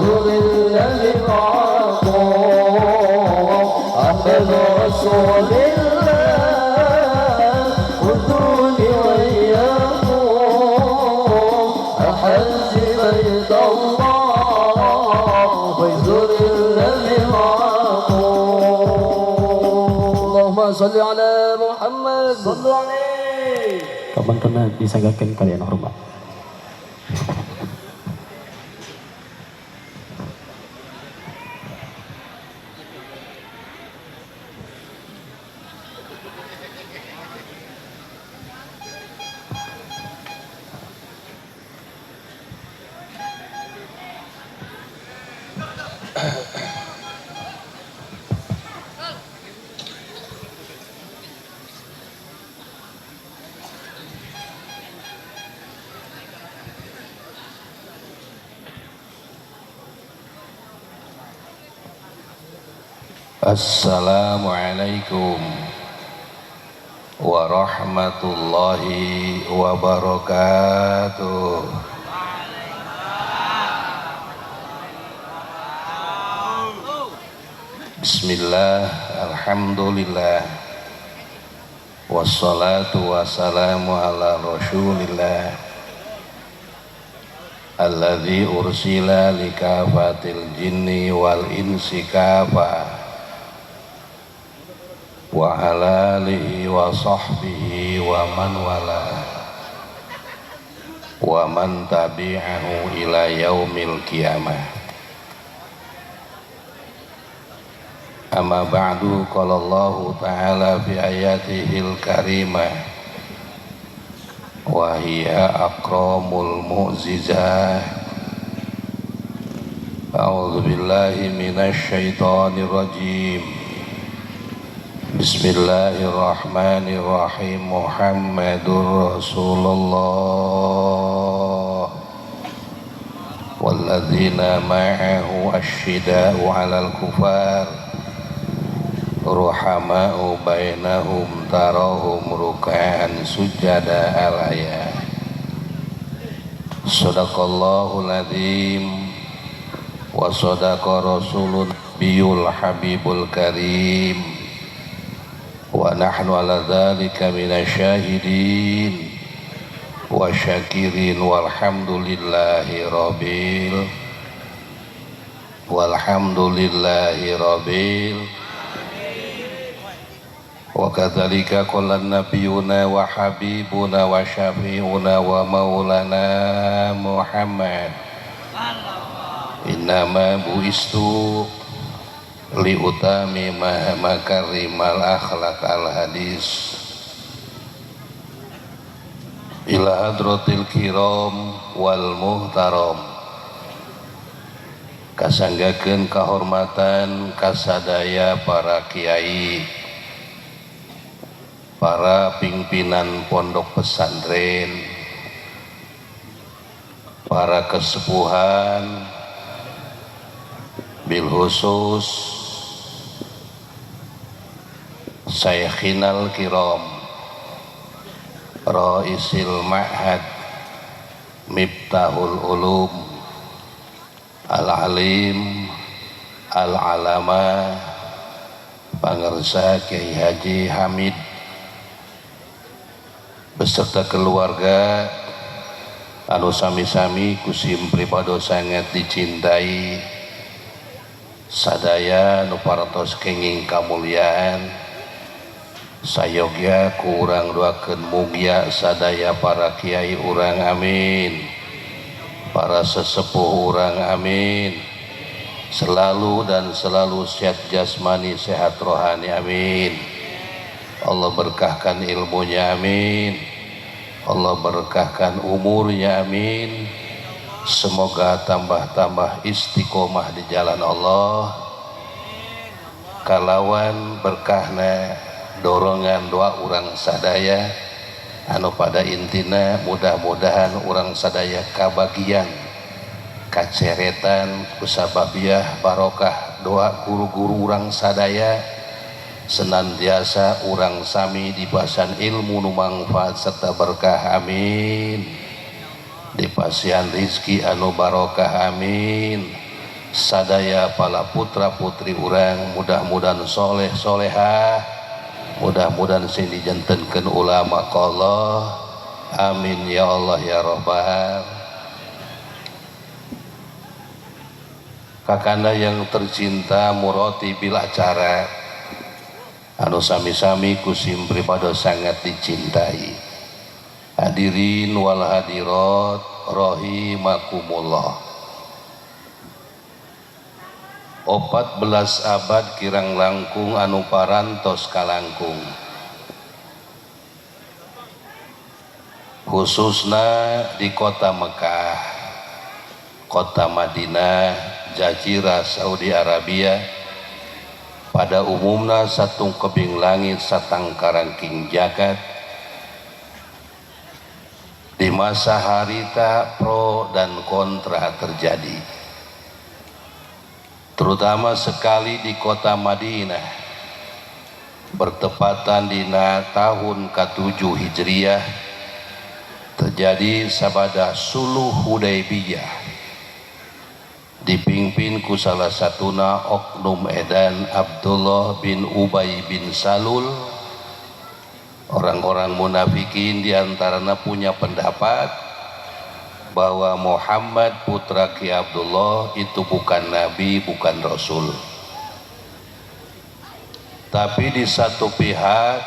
زور النبي معكم أحمد رسول الله خذوني وإياكم أحج بيت الله وزور النبي معكم. اللهم صل على محمد. صلوا عليه. Kapan disanggakeun kaliyan hormat. Assalamualaikum warahmatullahi wabarakatuh. Bismillah, alhamdulillah, wassalatu wassalamu ala rasulillah alladzi ursila likafatil jinni wal insi kafah wa ala alihi wa sahbihi wa man wala wa man tabi'ahu ila yaumil qiyamah. Amma ba'du, qala Allahu ta'ala fi ayatihil karimah wa hiya akramul mu'jizah. A'udzu billahi minasy syaithanir rajim. Bismillahirrahmanirrahim. Muhammadur Rasulullah walladzina ma'ahu asyida'u 'alal kufar ruhama'u bainahum tarahum ruk'an sujada al-ayat. Sadaqallahul azim wa sadaqa rasulun nabiyul habibul karim wa nahnu ala dzalika minasyahidin wa syakirin walhamdulillahi rabbil walhamdulillahi rabbil. Wa kadzalika qala nabiyuna wa habibuna wa syafi'una wa maulana Muhammad innama bu'istu li utami makarimal akhlaq al hadis ila hadratil kiram wal muhtaram. Kasanggakeun kahormatan kasadaya para kiai, para pimpinan pondok pesantren, para kesepuhan, bil khusus Syaikhinal Kiram Raisil Ma'had Miftahul Ulum Al-Alim Al-Alama Pangersa Kiai Haji Hamid beserta keluarga anu sami-sami kusim pripados sangat dicintai sadaya nu parantos kenging kamulyaan. Sayogya ku urang doakeun mugia sadaya para kiai urang, amin, para sesepuh urang, amin, selalu dan selalu sehat jasmani, sehat rohani, amin. Allah berkahkan ilmunya, amin. Allah berkahkan umurnya, amin. Semoga tambah-tambah istiqomah di jalan Allah kalawan berkahna dorongan doa urang sadaya anu pada intina mudah-mudahan urang sadaya kabagian kaceretan kusababiah barokah doa guru-guru urang sadaya senantiasa urang sami dibasan ilmu nu mangfaat serta berkah, amin. Di Dipasihan rizki anu barokah, amin. Sadaya pala putra putri urang mudah-mudahan soleh solehah, mudah-mudahan sing dijantenkeun ulama Allah, amin ya Allah ya Rabbal. Kakanda yang tercinta murati bil acara anu sami-sami kusim pribadi sangat dicintai, hadirin wal hadirat rahimakumullah. 14 abad kirang langkung anu parantos kalangkung, khususna di kota Mekah, kota Madinah, Jazirah Saudi Arabia, pada umumna satung kebing langit satangkarang king jagat. Di masa harita pro dan kontra terjadi, terutama sekali di kota Madinah, bertepatan dina tahun ke-7 Hijriah terjadi sabada Suluh Hudaybiyah, dipimpin ku salah satuna oknum edan Abdullah bin Ubay bin Salul. Orang-orang munafikin diantaranya punya pendapat bahwa Muhammad putra Ki Abdullah itu bukan nabi, bukan rasul. Tapi di satu pihak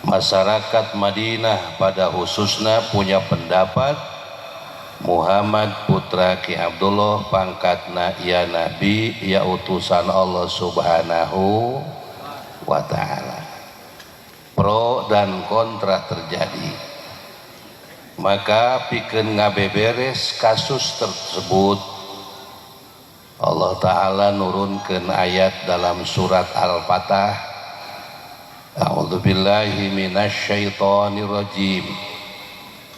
masyarakat Madinah pada khususnya punya pendapat Muhammad putra Ki Abdullah pangkatna ya nabi, ya utusan Allah Subhanahu wa ta'ala. Pro dan kontra terjadi. Maka pikeun ngabeberes kasus tersebut, Allah Ta'ala nurunkeun ayat dalam surat Al-Fatah. A'udzubillahi minasyaitonirrajim.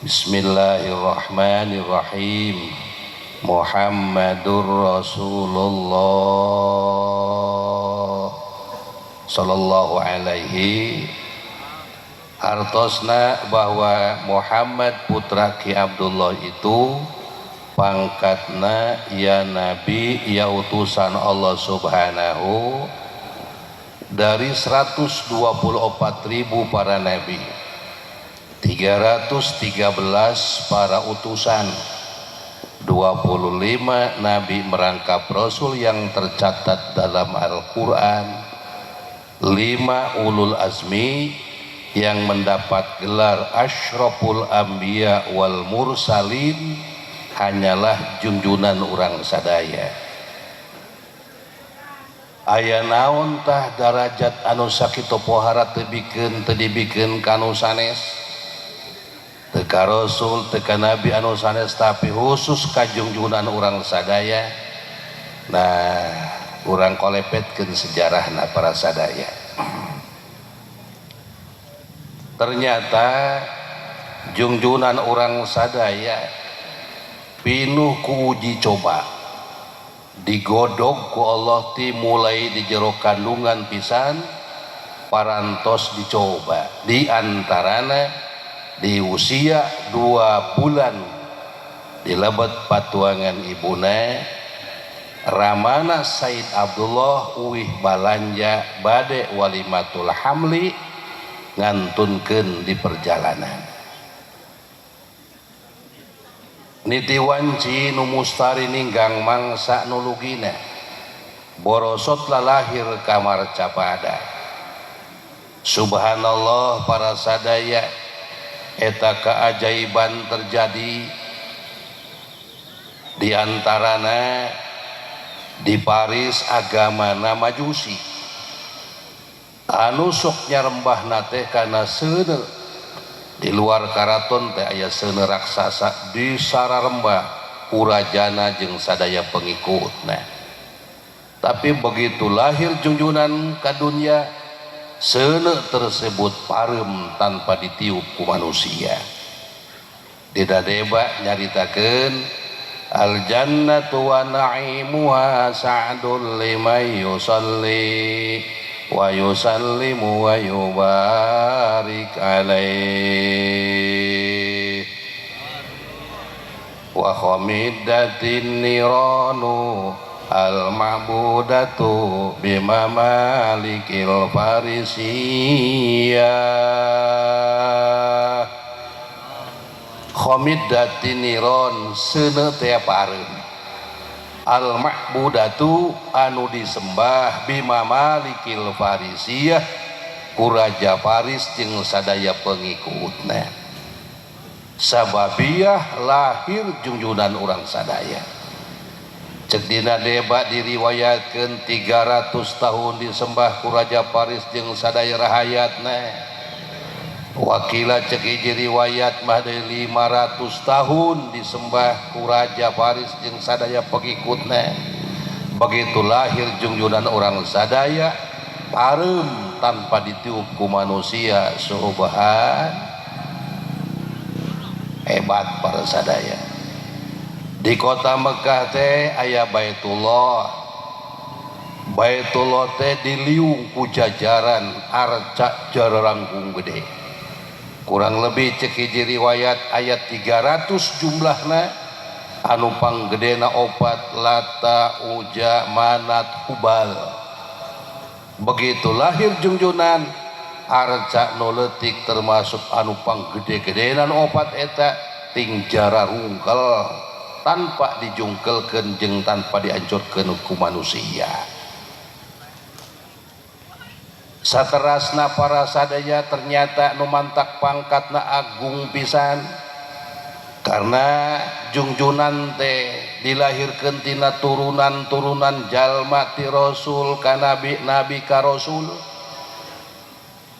Bismillahirrahmanirrahim. Muhammadur Rasulullah sallallahu alaihi. Hartosna bahwa Muhammad putra Ki Abdullah itu pangkatna ya nabi, ya utusan Allah Subhanahu dari 124.000 para nabi, 313 para utusan, 25 nabi merangkap rasul yang tercatat dalam Al-Quran, 5 ulul azmi yang mendapat gelar asyraful anbiya wal mursalin hanyalah junjunan urang sadaya. Aya naon tah darajat anu sakitu pohara teu bikeun teu dibikeun ka anu sanes, teu ka rasul teu ka nabi anu sanes, tapi khusus ka junjunan urang sadaya. Nah, urang kolepetkeun sejarahna para sadaya. Ternyata junjunan orang sadaya pinuh ku uji coba, digodog ku Allah ti mulai di jero kandungan pisan parantos dicoba, di antarana di usia 2 bulan di lebet patuangan ibuna Ramana Said Abdullah uwih balanja bade walimatul hamli ngantunkeun di perjalanan. Niti wanci nu mustari ninggang mangsa nu lugina, borosot lalahir kamar capada. Subhanallah para sadaya, eta keajaiban terjadi di antarana di Paris agamana Majusi anu sok nyarembahna teh kana seuneu. Di luar karaton teh aya seuneu raksasa di sararembah kurajana jeung sadaya pengikutna. Tapi begitu lahir junjunan ka dunya, seuneu tersebut pareum tanpa ditiup ku manusia. Dida deba nyaritakeun al jannatu wa na'imuha sa'dul liman yusalli wa yusallimu wa yubarik alaih. Wa khamidatin niranu al ma'budatu bima malikil farisiyah. Khamidatin niron seuneu teh pareum al ma'budatu anu disembah bima malikil farisiyah ku raja Faris jeung sadaya pengikutna. Sababiyah lahir junjunan urang sadaya. Cek dina debat diriwayatkeun 300 tahun disembah ku raja Faris jeung sadaya rahayatna. Wakila cek hiji riwayat mah deui 500 tahun disembah ku raja Faris jeung sadaya pengikutna. Begitu lahir junjunan urang sadaya pareum tanpa ditiup ku manusia. Subhan, hebat para sadaya. Di kota Mekah teh aya Baitullah. Baitullah teh diliung ku jajaran arca jarangkung gede. Kurang lebih cek hiji riwayat ayat 300 jumlahna, anu panggedena opat Lata, Uja, Manat, Hubal. Begitu lahir junjunan arca nu leutik termasuk anu panggede-gedenan opat eta ting jara rungkel tanpa dijungkelkeun jeung tanpa dihancurkeun ku manusia. Saterasna para sadaya ternyata nu mantak pangkatna agung pisan karena jungjunan teh dilahirkeun tina turunan-turunan jalma ti rasul ka nabi, nabi ka rasul.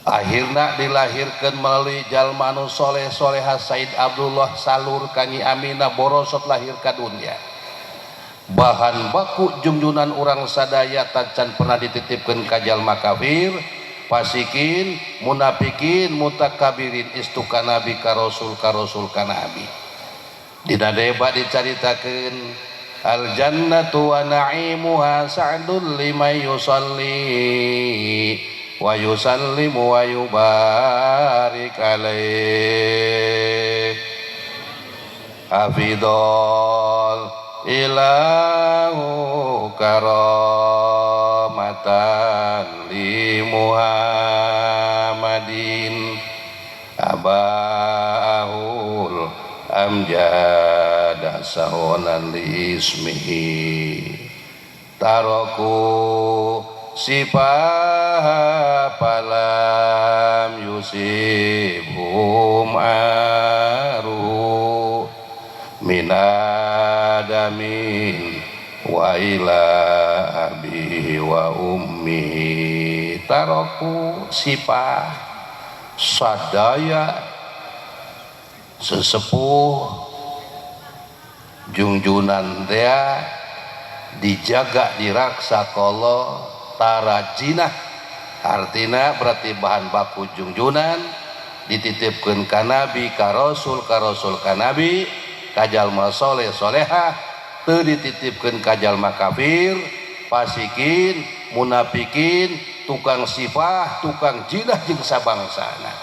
Akhirna dilahirkan melalui jalma anu soleh soleha Said Abdullah salur kanyi Aminah borosot lahir ka dunia. Bahan baku junjunan urang sadaya tacan pernah dititipkeun ka jalma kafir, fasikin, munafikin, mutakabirin, istu ka nabi ka rasul ka rasul ka nabi. Dina debat dicaritakeun al jannatu wa na'imuha sa'dul liman yusalli wa yusallimu wa yubarik alaih. Hafidhol ilahu karamatan li Muhammadin abahul amjada sahonan li ismihi taraku sifah falam yusibhum aru minadamin wa ila abihi wa ummihi. Taraku sifah sadaya sesepuh jungjunan tea dijaga diraksa kala tarajinah, artina berarti bahan baku jungjunan dititipkeun ka nabi ka rasul ka rasul ka nabi ka jalma soleh soleha, teu dititipkeun ka jalma kafir, fasikin, munafikin, tukang sifah, tukang jinah jeung sabangsana.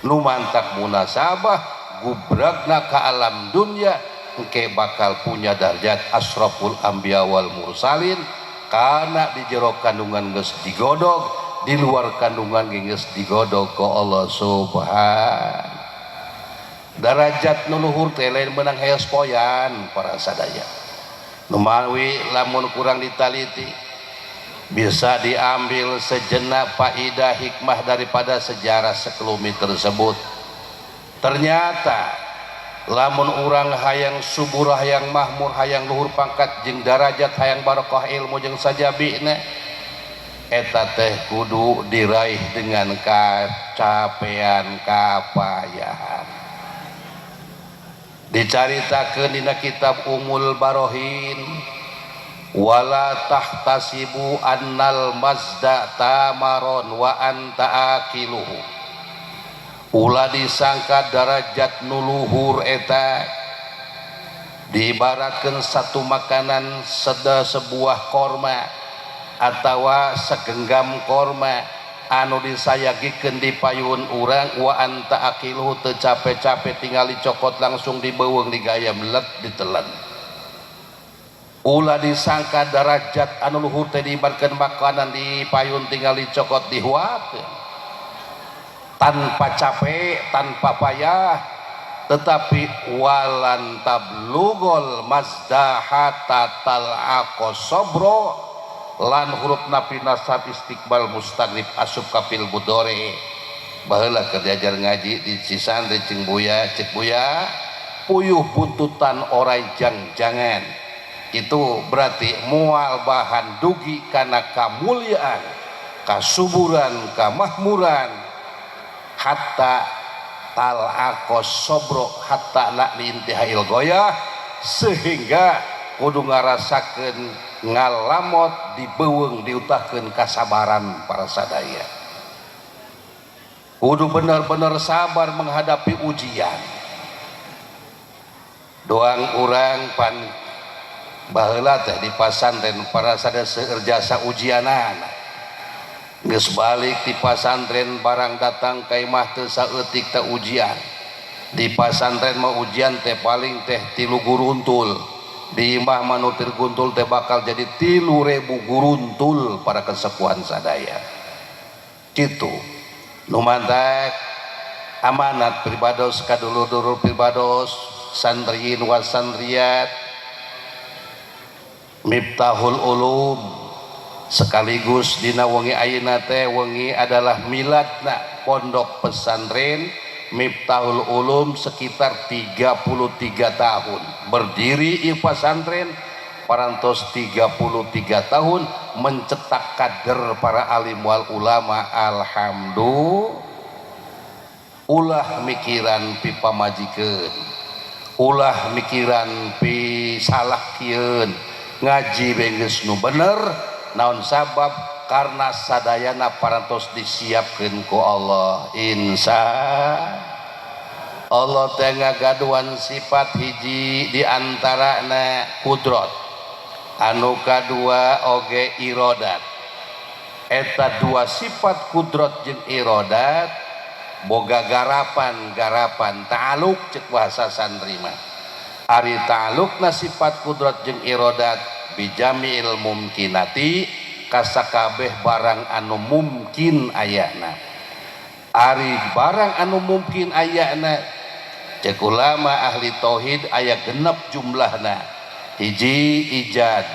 Nu mantak munasabah gubragna ka alam dunya engke bakal punya darjat asraful anbiya wal mursalin. Karena di jero kandungan geus digodog, di luar kandungan geus digodog ku Allah subhanahu. Darajat nu luhur teh lain meunang heos poyan para sadaya. Nu mawi lamun kurang ditaliti bisa diambil sejenak faidah hikmah daripada sejarah sekelumit tersebut. Ternyata lamun urang hayang subur, hayang mahmur, hayang luhur pangkat jeung darajat, hayang barokah ilmu jeung sajabina, eta teh kudu diraih dengan kacapean, kapayahan. Dicaritakeun dina kitab Umul Barohin, wala tahtasibu annal mazda tamaron wa anta akiluhu. Ulah disangka darajat nuluhur eta diibaratkeun satu makanan seda sebuah korma atawa segenggam korma. anu disayagikeun di payun urang wa anta aqiluhu teu capek-capek tinggal dicokot langsung dibeuweung digayam let ditelan. Ulah disangka darajat anu luhur teh diibarkeun makanan di payun tinggal dicokot dihuapkeun tanpa capek tanpa payah, tetapi walan tablugol mazdahata tal'aqo sobro lan huruf nafi nasab istiqbal mustagrib asup kapil budore. Baheula keur diajar ngaji di Cisantri cing buya cek buya puyuh buntutan orai jang-jangan, itu berarti mual bahan dugi kana kamuliaan kasuburan kamahmuran hatta tal'aqo sobro hatta la intihail goyah, sehingga kudu ngarasakeun ngalamot dibeuweung diutahkeun kasabaran para sadaya. Kudu bener-bener sabar menghadapi ujian. Doang urang pan baheula teh di pasantren para sadaya seueur jasa ujianana. Geus balik di pasantren barang datang ka imah teu saeutik teh ujian. Di pasantren mah ujian teh paling teh 3 guruntul. Di imah manutir guntul teh bakal jadi 3.000 guruntul para kesepuhan sadaya. Kitu nu mantak amanat pribados kadulur-dulur pribados santriin wa santriat Miftahul Ulum sekaligus dina wengi ayeuna teh wengi adalah miladna pondok pesantren Miftahul Ulum sekitar 33 tahun berdiri pesantren parantos 33 tahun mencetak kader para alim wal ulama. Alhamdulillah. Ulah mikiran pi pamajikeun, ulah mikiran pi salahkieun, ngaji geus nu bener naon sabab karena sadayana parantos disiapkeun ku Allah. Insya Allah teh ngagaduhan sifat hiji di antarana kudrat, anu kadua oge irodat. Eta dua sifat kudrat jeung irodat boga garapan-garapan ta'aluk cek bahasa santri mah. Ari ta'alukna sifat kudrat jeung irodat bijami'il mumkinati kasakabeh barang anu mungkin ayana. Ari barang anu mungkin ayana cek ulama ahli tauhid aya genep jumlahna. Hiji ijad,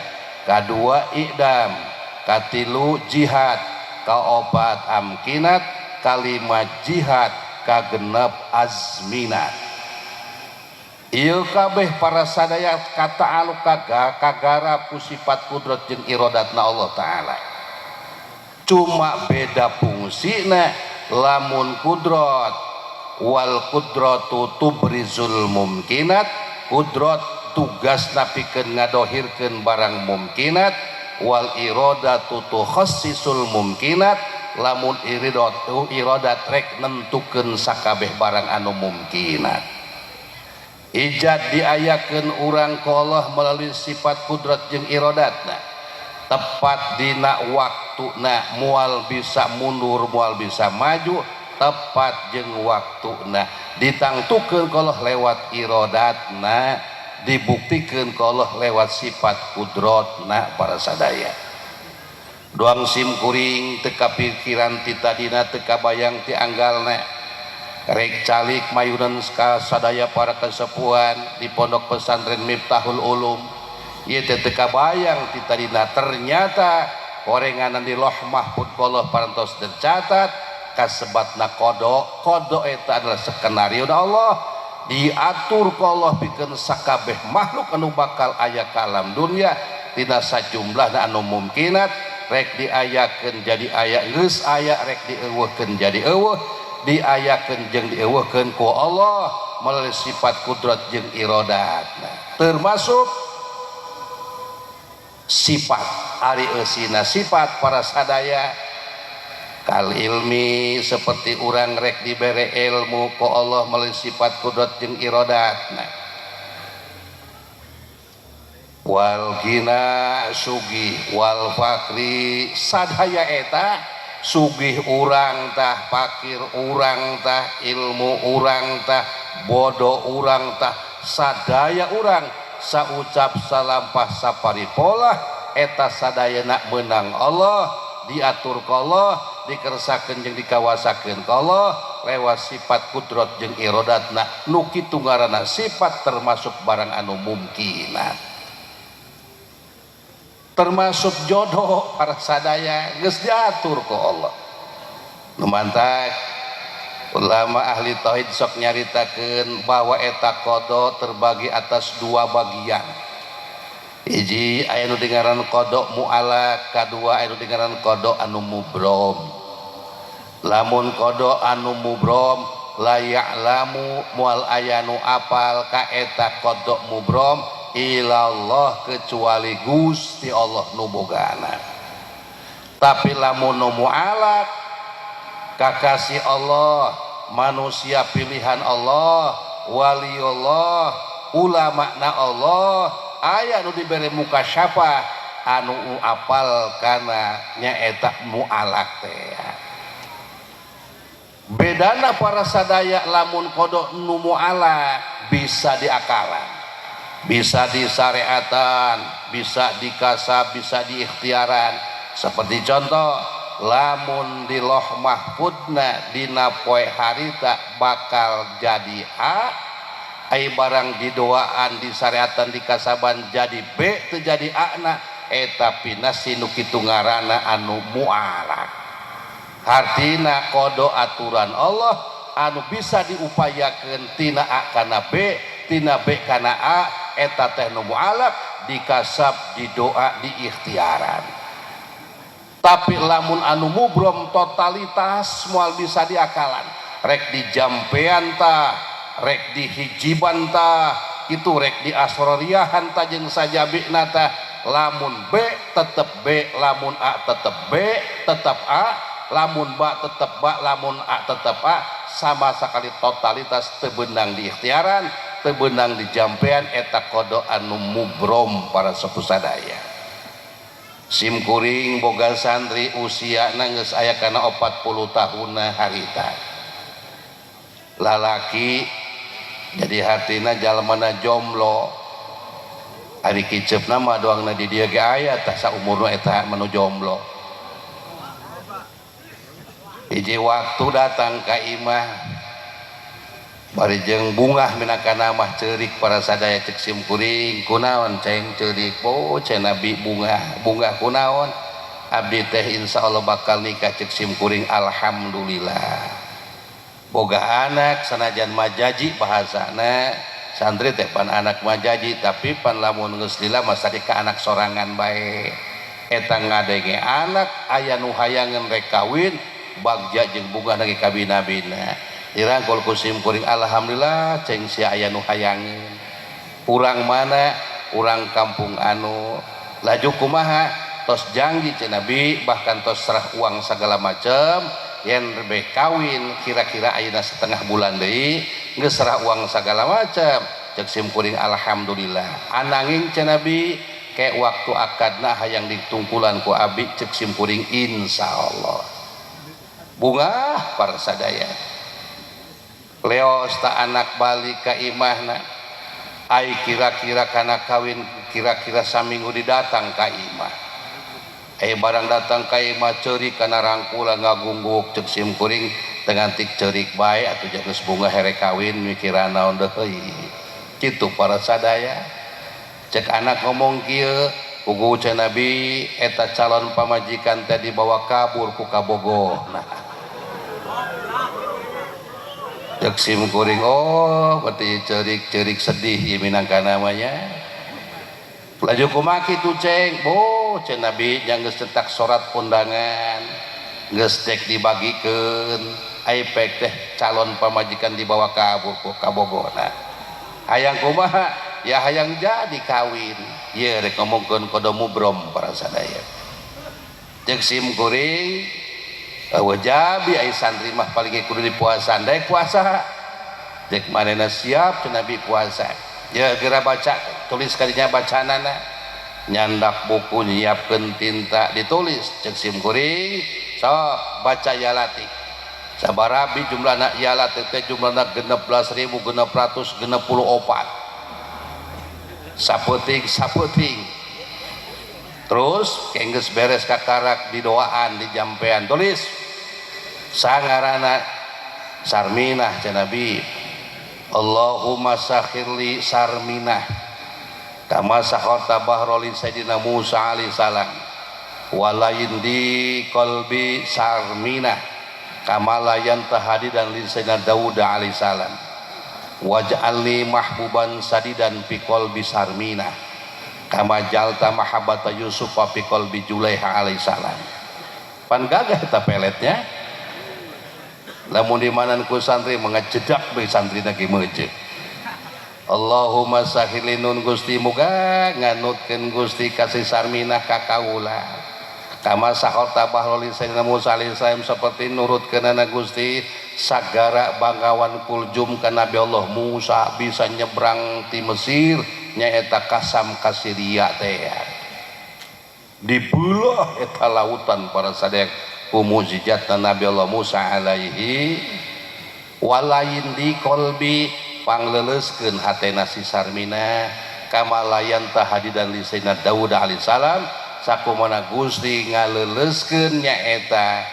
kadua idam, katilu jihad, kaopat amkinat, kalima jihad, kagenep azminat. Ieu kabeh para sadaya kata aluk kagarap ku sifat kudrat jeung irodatna Allah Ta'ala. Cuma beda fungsina lamun kudrat wal kudratu tubrizul mumkinat, kudrat tugasna pikeun ngadohirkeun barang mumkinat, wal iradatu tukhassisul mumkinat, lamun iradat rek nentukeun sakabeh barang anu mumkinat. Ijad diayakeun urang ku Allah melalui sifat kudrat jeung iradatna tepat dina waktuna, moal bisa mundur moal bisa maju, tepat jeung waktuna ditangtukeun ku Allah lewat iradatna, dibuktikeun ku Allah lewat sifat kudratna para sadaya. Doang sim kuring teu kapikiran ti tadina teu kabayang ti anggalna rek calik mayunan ka sadaya para kesepuhan di pondok pesantren Miftahul Ulum ieu teh teu kabayang ti tadina, ternyata korenganan di Loh Mahfud Allah parantos tercatat kasebatna kodok. Kodok eta adalah skenario Allah diatur ku Allah pikeun sakabeh makhluk anu bakal aya ka alam dunya tina sajumlahna anu mumkinat, rek diayakeun jadi aya geus aya, rek dieuweuhkeun jadi eueuh, diayakeun jeung dieuweuhkeun ku Allah melalui sifat kudrat jeung iradat. Termasuk sifat ari eusina sifat para sadaya kal ilmi, seperti urang rek dibere ilmu ku Allah melalui sifat kudrat jeung iradatna. Wal gina sugi wal fakri sadaya eta Sugih urang tah, pakir urang tah, ilmu urang tah, bodoh urang tah, sadaya urang saucap salampah saparipolah eta sadayana meunang Allah, diatur ku Allah, dikersakeun jeung dikawasakeun ku Allah lewat sifat kudrat jeung irodatna. Nu kitu ngaranna sifat termasuk barang anu mungkinat, termasuk jodoh para sadaya geus diatur ku Allah. Nu mantak ulama ahli tauhid sok nyaritakeun bahwa eta qada terbagi atas dua bagian. Hiji aya nu dingaran qada mu'alaq, kadua aya nu dingaran qada anu mubrom. Lamun qada anu mubrom la ya'lamu moal aya nu apal ka eta qada mubrom ilallah kecuali Gusti Allah nu bogana. Tapi lamun nu mu'alaq kakasih Allah, manusia pilihan Allah, waliullah, ulama na Allah, aya nu dibere muka syafah anu apal kana nyaeta mu'alaq teh. Bedana para sadaya lamun qada nu mu'alaq bisa diakalan, bisa disyariatan, bisa dikasab, bisa diikhtiaran. Seperti contoh lamun di loh mahfudna dina poe harita bakal jadi A, ai barang didoaan disyariatan dikasaban jadi B teu jadi A na, eta pinasi nu kitu ngaranna anu mu'alaq. Hartina qada aturan Allah anu bisa diupayakeun tina A kana B, tina B kana A, eta teh nu mu'alaq dikasab, didoa, diikhtiaran. Tapi lamun anu mubrom totalitas moal bisa diakalan, rek dijampean tah, rek dihijiban tah, itu rek diasroriahan tah jeung sajabina tah, lamun B tetep B, lamun A tetep B, tetep A, lamun ba tetep ba, lamun A tetep A, sama sekali totalitas teu beunang diikhtiaran, teu beunang dijampean, eta qada anu mubrom para sepuh sadaya. Sim kuring boga santri usiana geus aya kana 40 tahunna harita. Lalaki jadi hatina jalmana jomblo. Ari kiceupna mah doangna di dieu ge aya tah saumurna eta manu jomblo. Hiji waktu datang ka imah bari jeung bungah minangka mah ceurik para sadaya. Cek sim kuring, kunaon ceng ceurik? Oh cenah Nabi bungah, bungah kunaon? Abdi teh insyaallah bakal nikah. Cek sim kuring, alhamdulillah boga anak sanajan majaji, bahasana santri teh pan anak majaji, tapi pan lamun geus lila mah ka anak sorangan bae. Eta ngadenge anak aya nu hayangeun rek kawin, bagja jeung bungah lagi kabina-bina. Dirangkul ku sim kuring, alhamdulillah ceng sia aya nu hayangeun. Urang mana? Urang kampung anu. Laju kumaha? Tos janji cenah Nabi, bahkan tos serah uang segala macem yen rebe kawin kira-kira ayeuna setengah bulan deui, geus serah uang segala macem. Cek sim kuring, alhamdulillah. Ananging cenah Nabi kayak waktu akadna hayang ditungkulan ku abi. Cek sim kuring, insyaallah. Bungah para sadaya. Leos tak anak balik ka imahna, ai kira-kira kana kawin kira-kira saminggu didatang ka imah. Barang datang ka imah ceurik kana rangkulan ngagungguk. Cek sim kuring, tengantik ceurik bae atuh, geus bunga here kawin mikiran naon deui kitu para sadaya. Cek anak ngomong kieu, puguh cenah Nabi eta calon pamajikan teh dibawa kabur ku kabogoh. Nah, cek sim kuring, oh berarti ceurik-ceurik sedih ieu minangka namanya. Laju kumaha kitu ceng? Bo cenah Nabi yang geus cetak surat undangan geus cek dibagikeun, ai pek teh calon pamajikan dibawa kabur ku kabogohna. Hayang kumaha? Ya hayang jadi kawin. Ieu rek ngomongkeun qada mubrom para sadaya. Cek sim kuring, eueuh jabi ai santri mah paling kudu dipuasan, daek puasa. Cek manehna, siap cenah Nabi puasa. Ya geura baca, tulis kadinya bacaanana. Nyandak buku, nyiapkeun tinta, ditulis. Cek sim kuring, Sok baca ya latif. Sabarabi jumlahna ya latif teh jumlahna 16.664. Sapeuting sapeuting. Terus enggeus beres kakarak di doaan di jampean tulis sangarana Sarminah cenah Nabi. Allahumma sakhirli Sarminah kama sakharta bahra li Sayyidina Musa alaihi salam walayin di qalbi Sarminah kama layan tahadidan li Sayyidina Daud alaihi salam waj'alni mahbuban sadidan fi qalbi Sarminah kama jalta mahabbata Yusuf fi qalbi Julaiha alaihi salam. Pan gagah eta peletnya. Lamun dimanan ku santri mengejedak bae santri ge meujeuh. Allahumma sahhilinun Gusti muga nganutkeun Gusti kasih Sarminah ka kaula. Kama sakharta bahra li Sayyidina Musa alaihi salam seperti nurutkeunana Gusti sagara bangkawan Kuljum ka Nabi Allah Musa bisa nyebrang ti Mesir nyaeta kasam ka Syria teh. Dibelah eta lautan para sadaya ku mukjizat Nabi Allah Musa alaihi walain di qalbi pangleleuskeun hatena si Sarminah kama layan tahadidan li Sayyidina Daud alaihi salam sakumana Gusti ngaleleuskeun nyaeta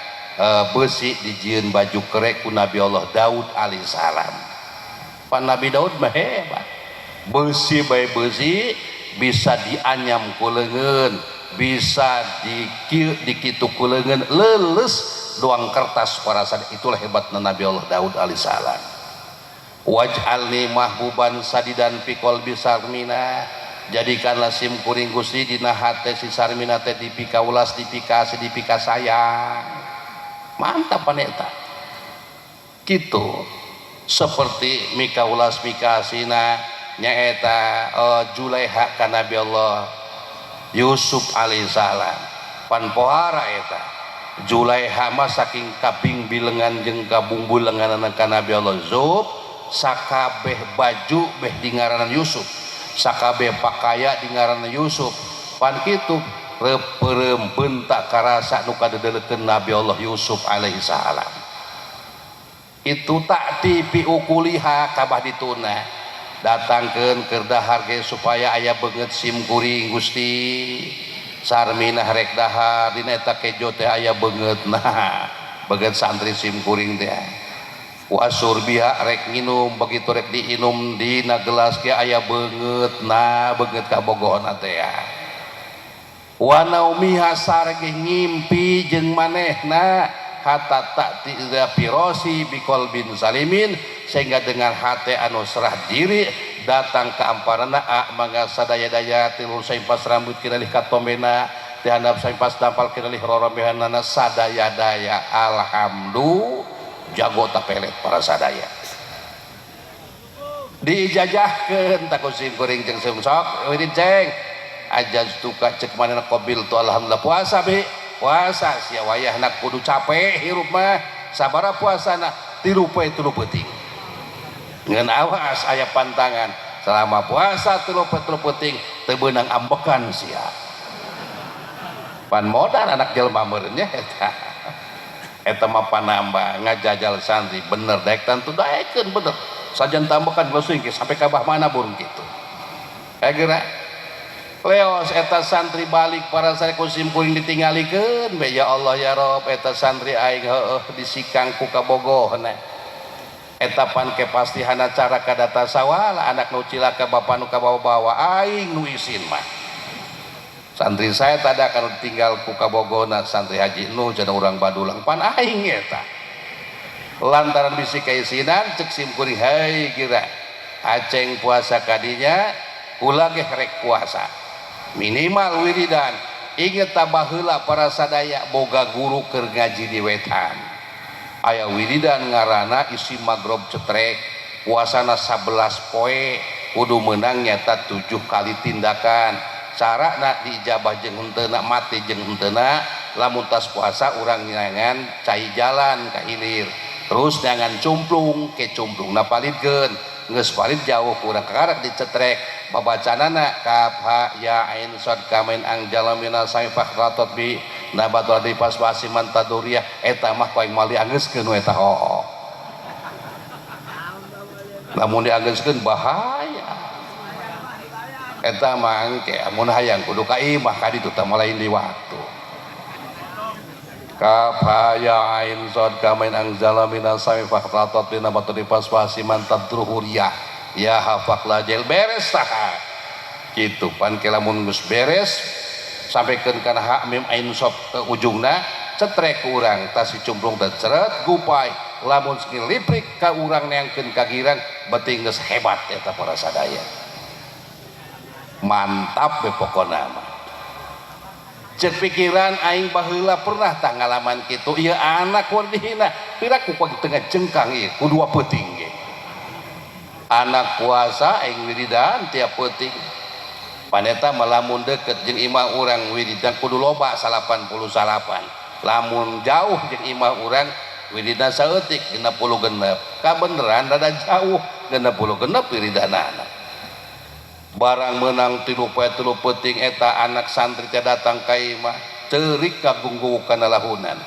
besi dijieun baju kerek ku Nabi Allah Daud alaihi salam. Pan Nabi Daud mah hebat, besi bae besi bisa dianyam ku leungeun, bisa dikitu ku leungeun, leuleus doang kertas para sad. Itulah hebatna Nabi Allah Daud alaihi salam. Waj'alni mahbuban sadidan fi qalbi Sarminah, jadikanlah sim kuring Gusti dina hate si Sarminah teh dipikaulas, dipikasih, dipikasayang. Mantap paneta kitu seperti mikaulas mikasina nyaeta Julaiha ka Nabi Allah Yusuf alaihi salam. Pan pohara eta Julaiha mah saking kabing bilengan jeung kabungbulenganana ka Nabi Allah Yusuf, sakabeh baju beh dingaranan Yusuf, sakabeh pakaya dingaranan Yusuf. Pan kitu reupeureup bentak karasa nu kadeudeuleukeun Nabi Allah Yusuf alaihi salam. Itu tak tipi ukuliha kabah dituna datangkeun keur dahar ge supaya aya beungeut sim kuring Gusti. Sarminah rek dahar dina eta kejo teh aya beungeut. Nah, beungeut santri sim kuring teh. Wasur biha rek nginum, begitu rek diinum dina gelas ge aya beungeut. Nah, beungeut kabogohna teh. Wa naumiha sareng ngimpi jeung manehna hatta ta'ti firosi biqalbin salimin, sehingga dengan hati anu serah diri datang ke amparana mangga sadaya-daya tilur saimpas rambut kinalih katombena dihandap saimpas dampal kinalih rorombehanana sadaya-daya. Alhamdulillah jago tapelet para sadaya diijajahkeun tak ku sim kuring jeung sok wirid ceng ajaz tuka cek manehna qabil tu alhamdulillah puasa bi puasa sia wayahna kudu capek hirup mah sabara puasana 3 poe 3 peuting ngan awas aya pantangan selama puasa 3 poe 3 peuting teu beunang ambekan sia pan modal anak jelema meureun nya eta eta mah panambah ngajajal santri bener daek tantu daekeun bener sajan tambekan leusing sampai ka bah mana burung kitu geura leos eta santri balik para sare ku sim kuring ditinggalikeun be ya Allah ya Rob eta santri aing heueuh disikang ku kabogohna eta pan ke pastihana cara kadata sawala anak nu cilaka bapa nu kabawa-bawa aing nu isin mah santri saya tada kan tinggal ku kabogohna santri Haji Nu cenah urang Badulang pan aing eta lantaran bisi kaisinan cek sim kuring hei kira aceng puasa kadinya ulah ge rek puasa minimal wiridan inget tabah heula para sadaya boga guru keur ngaji di wetan aya wiridan ngaranna isi magrob cetrek puasana 11 poe kudu meunang nyata 7 kali tindakan carana diijabah jeung henteuna mati jeung henteuna lamun tas puasa urang nyangan cai jalan ka hilir terus nyangan cumplung ke cumplungna palidkeun Geus paling jauh kurang kakarak dicetrek babacanana kaf ha ya ain sad kamen ang jalamina saifah ratot bi nabatul di paswasi mantaduriah eta mah paling mali anggeuskeun we eta hoo. Lamun dianggeuskeun bahaya. Eta mah engke amun hayang kudu ka imah ka ditu teh lain di waktu. Kaf ha ya ain sad kamen ang jalamina saifah ratot bi nabatul di paswasi mantaduriah ya hafak lajel beres saha gitu pan ke lamun geus beres sampaikan kana ha mim ain sob ke ujungna cetrek ku urang tas si cumplung teh ceret gupai lamun liprik ka urang neangkeun ka girang beuting geus hebat eta para sadaya mantap be pokona mah. Cek pikiran aing baheula pernah tah ngalaman kitu ieu anak war dihina piraku ku tengah jengkang ieu ku dua peuting ge. Anak puasa aing wiridan tiap peuting paneta malamun deket jeung imah urang wiridan kudu loba 89 lamun jauh jeung imah urang wiridan saeutik 66 kabeneran rada jauh 66 wiridanana barang menang 3 poe 3 peuting eta anak santri teh datang ka imah ceurik kagunggu kana lahunan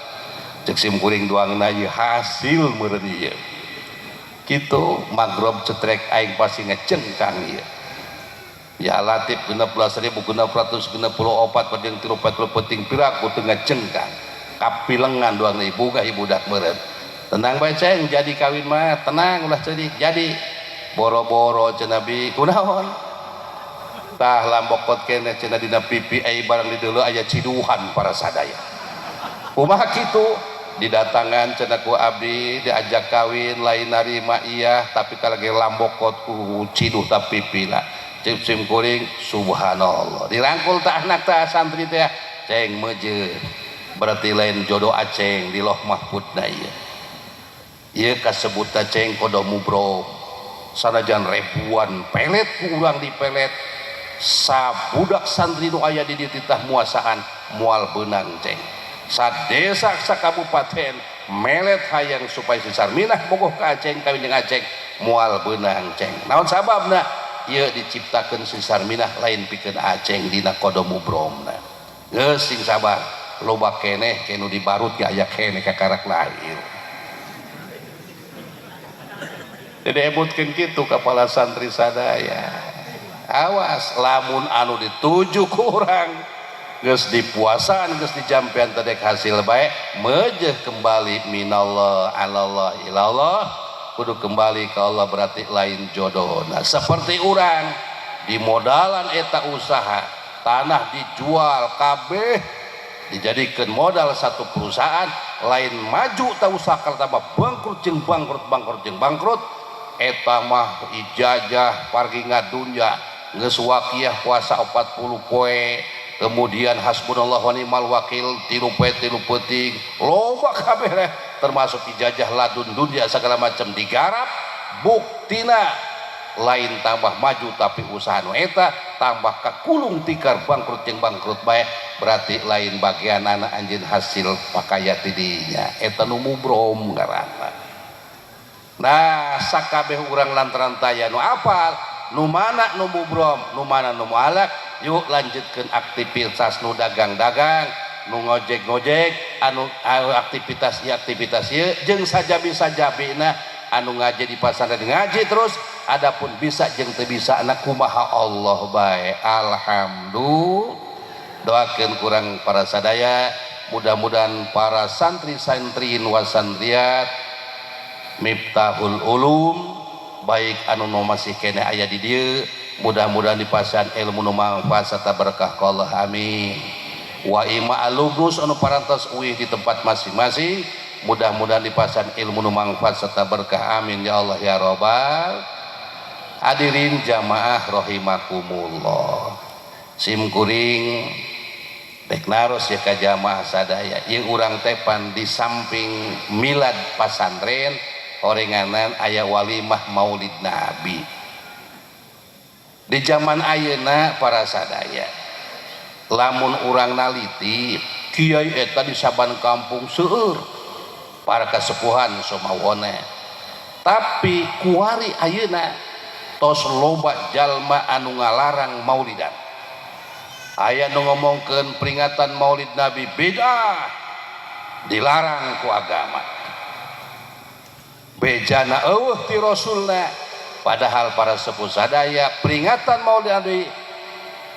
ceuk sim kuring doangna ieu hasil meureun ieu kitu magrob cetrek aing pasti ngecengkang ieu ya latif 16.664 padeng 3 peuting piraku teu ngecengkang kapilengan doang ibu gah budak meureun tenang bae ceng jadi kawin mah tenang ulah ceurik jadi boro-boro cenah bi kunaon tah lambokot keneh cenah dina pipi ai barang di deuleu aya ciduhan para sadaya kumaha kitu didatangan cenah ku abdi diajak kawin lain narima iya tapi kalagi lambokot ku ciduh ta pipina cip sim kuring subhanallah dirangkul tah anak tah santri teh ceng meuje berarti lain jodoh aceng di loh mahfudna ieu ieu kasebutna ceng kodo mubro sanajan ribuan pelet ku urang dipelet sabudak santri nu aya di dieu titah muasaan moal beunang ceng sadesa sakabupaten melet hayang supaya si Sarminah bogoh ka Aceng kawin jeung Aceng moal beunang ceng naon sababna ieu diciptakeun si Sarminah lain pikeun Aceng dina kodo mubromna geus sing sabar loba keneh kenu dibarut ge aya keneh kakarak lahir jadi ebutkeun kitu kepala santri sadaya awas lamun anu dituju kurang geus dipuasaan geus dijampean tadek hasil bae meujeuh kembali minallah alallah ilallah kudu kembali ke Allah berarti lain jodohna seperti urang di modalan eta usaha tanah dijual kabeh dijadikan modal satu perusahaan lain maju ta usaha tambah bangkrut jeung bangkrut bangkrut jeung bangkrut eta mah ijazah pargi ngadunya geus waqiah puasa 40 poe kemudian hasbunallah wa ni'mal wakil 3 poe 3 peuting loba kabeh termasuk ijazah ladun dunia segala macam digarap buktina lain tambah maju tapi usaha nu eta tambah kakulung tikar bangkrut jeung bangkrut bae berarti lain bagian anak anjeun hasil pakaya tidinya eta nu mubrom ngaranna. Nah sakabeh urang lantaran taya nu apal nu mana nu mubrom nu mana nu mualak yuk lanjutkeun aktivitas nu dagang-dagang nu ngojek-ngojek anu aktivitas ieu aktivitas ieu jeung sajabi-sajabina anu ngaji di pasantren ngaji terus adapun bisa jeung teu bisa anak kumaha Allah bae alhamdulillah doakeun kurang para sadaya mudah-mudahan para santri-santri wa santriat Miftahul Ulum baik anu nu masih keneh aya di dieu mudah-mudahan dipasihan ilmu nu manfaat serta berkah ka Allah amin wa ima alumnus anu parantos uih di tempat masing-masing mudah-mudahan dipasihan ilmu nu manfaat serta berkah amin ya Allah ya robbal hadirin jamaah rahimakumullah sim kuring dek naros ya ka jamaah sadaya ieu urang teh pan di samping milad pasantren orenganan aya walimah maulid nabi di zaman ayeuna para sadaya lamun urang naliti kiai eta di saban kampung seueur para kasepuhan somawona tapi kuari ayeuna Tos loba jalma anu ngalarang maulidan. Aya nu ngomongkeun peringatan Maulid Nabi bid'ah, dilarang ku agama. Bejana eueuh ti Rasulna, padahal para sepuh sadaya peringatan Maulid Nabi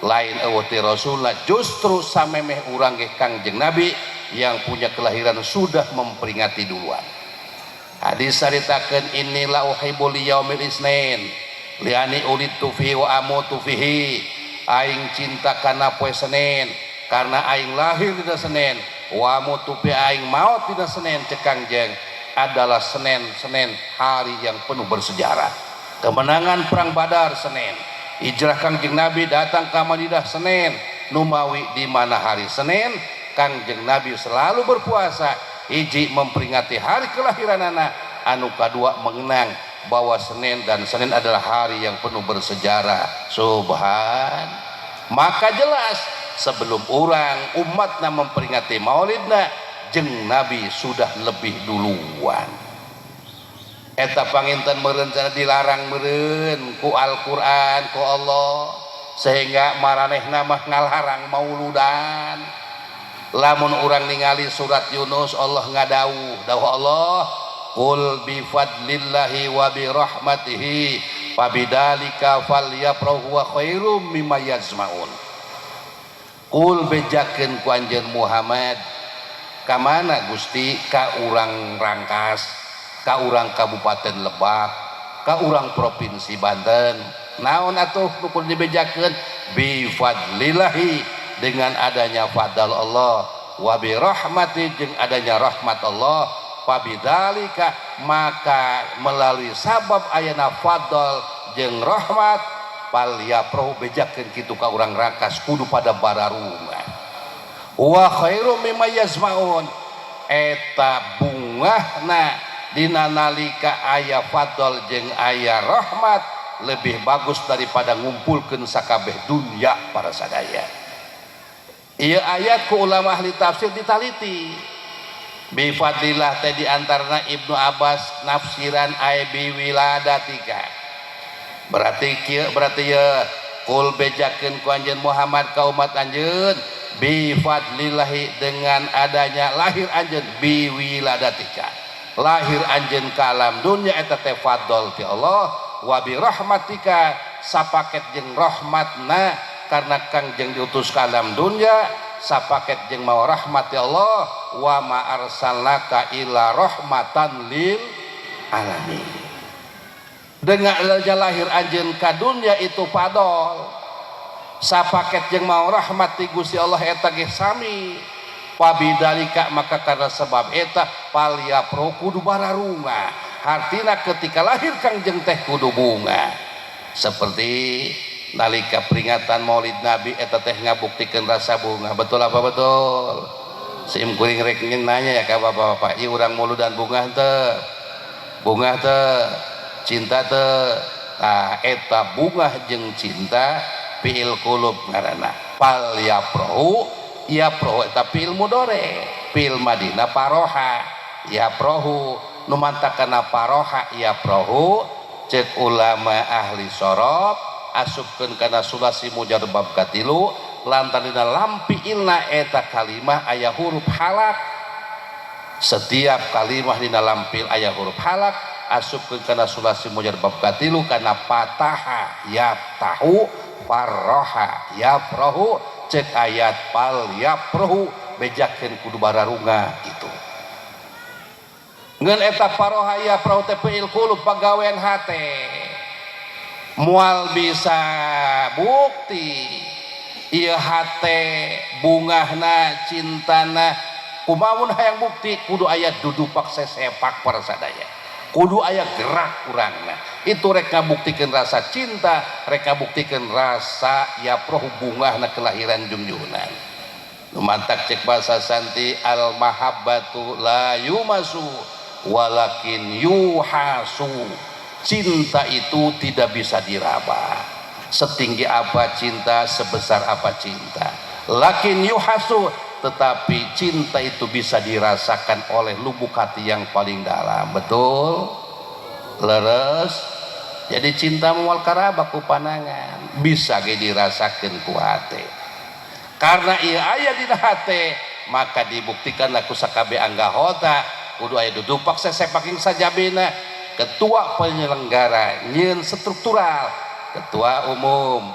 lain eueuh ti Rasulna, justru samemeh urang ge Kangjeng Nabi yang punya kelahiran sudah memperingati duluan. Hadis caritakeun inilah uhibbu liyaumil isnin liani ulidtu fihi wa amutu fihi, aing cinta kana poe Senin karena aing lahir dina Senin, wa amutu fi aing maot dina Senin. Cek Kangjeng adalah Senin, Senin hari yang penuh bersejarah. Kemenangan perang Badar Senin, hijrah Kangjeng Nabi datang ke Madinah Senin. Numawi di mana hari Senin Kangjeng Nabi selalu berpuasa, hiji memperingati hari kelahiran anak, anu kadua mengenang bahwa Senin dan Senin adalah hari yang penuh bersejarah. Subhan, maka jelas sebelum orang umatna memperingati Maulidna, jeng Nabi sudah lebih duluan. Eta panginten meureun dilarang meureun ku Al-Qur'an ku Allah, sehingga maranehna mah ngalarang mauludan. Lamun urang ningali surat Yunus, Allah ngadawuh, dawuh Allah, qul bi fadlillahi wa bi rahmatihi fabidzalika falyafrahu wa khairum mimma yajmaun. Qul bejakeun ku anjeun Muhammad, ka mana Gusti? Ka urang Rangkas, ka urang Kabupaten Lebak, ka urang Provinsi Banten. Naon atuh nu kudu dibejakeun? Bi fadlillahi, dengan adanya fadal Allah, wa bi rahmati, jeung adanya rahmat Allah, fabidzalika, maka melalui sabab ayana fadal jeung rahmat, falyafrahu, bejakeun kitu ka urang Rangkas kudu pada bararungan. Wa khairum mimma yajmaun, eta bungahna dina nalika aya fadl jeung aya rahmat lebih bagus daripada ngumpulkeun sakabeh dunya para sadaya. Ieu ayat ku ulama ahli tafsir ditaliti. Bi fadlillah teh di antarana Ibnu Abbas nafsiran ay bi wiladatika. Berarti kieu, berarti ye kul bejakeun ku anjeun Muhammad ka umat anjeun bi fadlillahi, dengan adanya lahir anjeun, bi wiladatika, lahir anjeun ka alam dunya eta teh fadl ti Allah, wa bi rahmatika, sapaket jeung rahmatna karena Kangjeng diutus ka alam dunya sapaket jeung mawa rahmat ti Allah, wa ma arsalnaka illa rahmatan lil alamin. Dengan adanya lahir anjeun ka dunya itu fadl, sapaket jeung mau rahmat ti Gusti Allah eta ge sami. Fabidzalika, maka karena sebab eta, falyafrahu, kudu bararunga. Hartina ketika lahir Kangjeng teh kudu bunga. Seperti nalika peringatan Maulid Nabi eta teh ngabuktikeun rasa bunga. Betul apa betul? Sim kuring rek nanya ya ka bapak-bapak, ieu urang muludan bungah teu? Bungah teu? Cinta teu? Tah eta bungah jeung cinta fi'il qulub ngaranna. Fal yafrahu, yafrahu eta fi'il mudhari, fi'il madina paroha yafrahu, nu mantakana paroha yafrahu cek ulama ahli sorof asupkeun kana sulasi mujarab katilu lantaran dina lam fi'ilna eta kalimah aya huruf halak. Setiap kalimah dina lam fi'il aya huruf halak asupkeun kana sulasi mujarab katilu kana fataha yaftahu, farroha yafrohu, cek ayat fal yafrohu bejakeun kudu bararunga gitu. Ngan eta paroha yafrohu teh fi'il qulub, pagawean hate, moal bisa bukti ieu hate bungahna cintana. Kumaha hayang bukti? Kudu aya dudupak sesepak para sadaya, kudu aya gerak urangna itu rek ngabuktikeun rasa cinta, rek ngabuktikeun rasa yafrohu bungahna kelahiran jungjunan. Nu mantak cek bahasa santi, al mahabbatu la yumasu walakin yuhasu, cinta itu tidak bisa diraba. Setinggi apa cinta, sebesar apa cinta, lakin yuhasu, tetapi cinta itu bisa dirasakan oleh lubuk hati yang paling dalam. Betul? Leres? Jadi cinta moal karabak ku panangan, bisa ge dirasakeun ku hate. Karena ieu aya dina hate, maka dibuktikanlah ku sakabeh anggota kudu aya dudupak sesepaking sajabina. Ketua penyelenggara nyieun struktural, ketua umum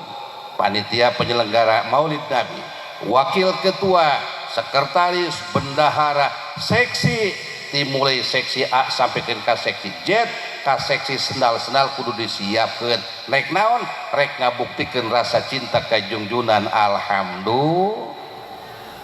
panitia penyelenggara Maulid Nabi, wakil ketua, sekretaris, bendahara, seksi, dimulai seksi A sampai ke seksi Z, ka seksi sendal-sendal kudu disiapkan. Rek naon? Rek ngabuktikeun rasa cinta ka Junjunan. Alhamdulillah,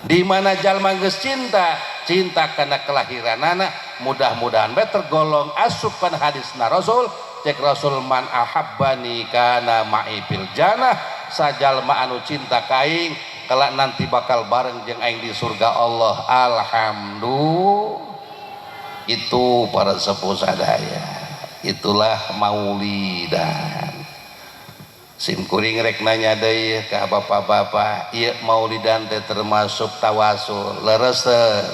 di mana jalma geus cinta, cinta kana kelahiranana, mudah-mudahan bae tergolong asupan hadisna Rasul. Cek Rasul, man ahabbani kana ma'i fil jannah, sajalma anu cinta ka aing kelak nanti bakal bareng jeung aing di surga Allah. Alhamdulillah, itu para sepuh sadaya, itulah maulidan. Sim kuring rek nanya deui ka bapak-bapak, ieu maulidan teh termasuk tawasul, leres teu?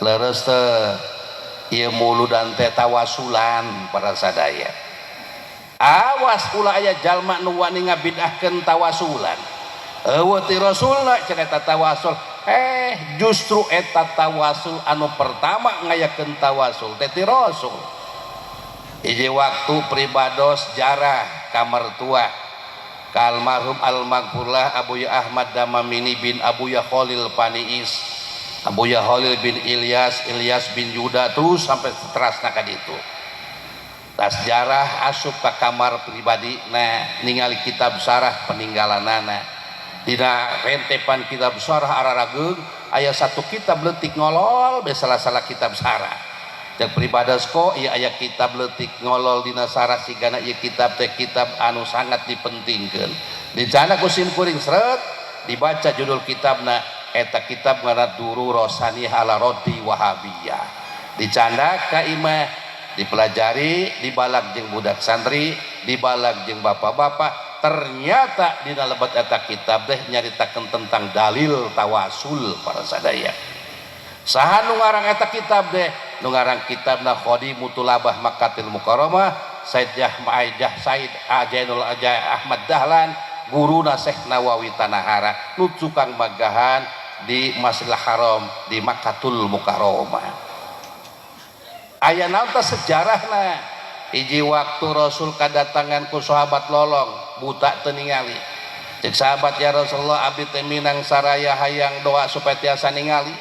Leres teu? Ieu muludan teh tawasulan para sadaya. Awas ulah aya jalma nu wani ngabidahkeun tawasulan. Eueuh ti Rasulna cenah eta tawasul. Justru eta tawasul anu pertama ngayakeun tawasul teh ti Rasul. Hiji waktu pribados jarah ka mertua, ka almarhum almaghfurlah Abuya Ahmad Damamini bin Abuya Khalil Paniis, Abuya Khalil bin Ilyas, Ilyas bin Yuda, terus sampai seterusnya ka ditu. Tas jarah asup ka kamar pribadi, nah ningali kitab syarah peninggalanana. Dina rentepan kitab syarah ararageung aya satu kitab leutik ngolol be salah-salah kitab syarah. Cek pribados, ko ieu aya kitab leutik ngolol dina syarah, sigana ieu kitab teh kitab anu sangat dipentingkeun. Dicana ku sim kuring, seret dibaca judul kitabna, eta kitab ngaranna Durur Saniyah ala Raddi Wahabiyah. Dicandak ka imah, dipelajari, dibalag jeung budak santri, dibalag jeung bapak-bapak. Ternyata dina lebet eta kitab teh nyaritakeun tentang dalil tawasul para sadaya. Saha nu ngarang eta kitab deh? Nu ngarang kitabna Khadimu Tulabah Makkatil Mukarramah Said Jahmaijah Said Ajainul Ajai Ahmad Dahlan, guruna Syekh Nawawi Tanahara, nu tukang magahan di Masjidil Haram di Makkatul Mukarramah. Aya naon tah sejarahna? Hiji waktu Rasul kadatangan ku sahabat lolong buta teu ningali. Cek sahabat, ya Rasulullah, abdi teh minang saraya hayang doa supaya tiasa ningali.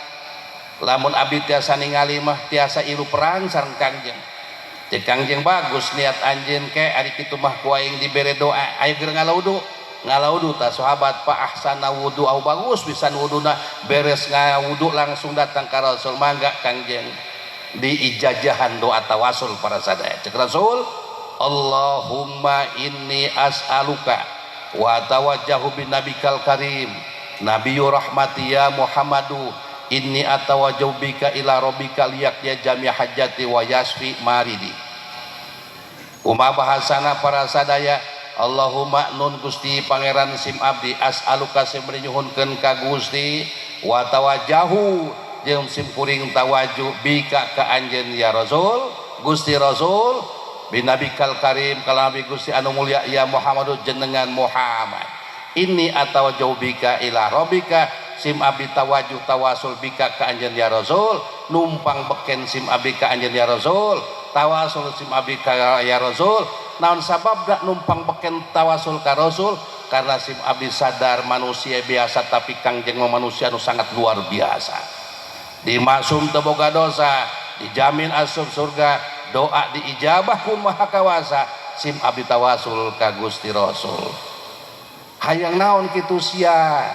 Lamun abdi tiasa ningali mah tiasa ilu perang sareng Kangjeng. Cek Kangjeng, bagus niat anjeun, ke ari kitu mah ku aing dibere doa, ayo geura ngalaudu. Ngalaudu tah sahabat, fa ahsana wudu, au bagus pisan wuduna. Beres ngawudu langsung datang ka Rasul, mangga Kangjeng, diijajahan doa tawasul para sadaya. Cek Rasul, Allahumma inni as'aluka wa tawajjahu bin nabikal karim nabiyyu rahmati ya Muhammadu, inni atawajjahu bika ila rabbika liyaqdiya jami hajati wa yasfi maridi. Kumaha bahasana para sadaya? Allahumma nun Gusti Pangeran sim abdi, as'aluka sim nyuhunkeun ka Gusti, wa tawajjahu jeung sim kuring tawajuh, bika ka anjeun ya Rasul, Gusti Rasul, binabikal karim kalabi Gusti anu mulia, ya Muhammadu jenengan Muhammad, ini atawajjahu bika ila rabbika, sim abdi tawajuh tawasul bika ka anjeun ya Rasul, numpang beken sim abdi ka anjeun ya Rasul, tawasul sim abdi ka ya Rasul. Naon sababna numpang beken tawasul ka Rasul? Karena sim abdi sadar manusia biasa, tapi Kangjeng manusia nu sangat luar biasa, dimasum teu boga dosa, dijamin asup surga, doa diijabah ku Maha Kawasa. Sim abdi tawasul ka Gusti Rasul. Hayang naon kitu sia?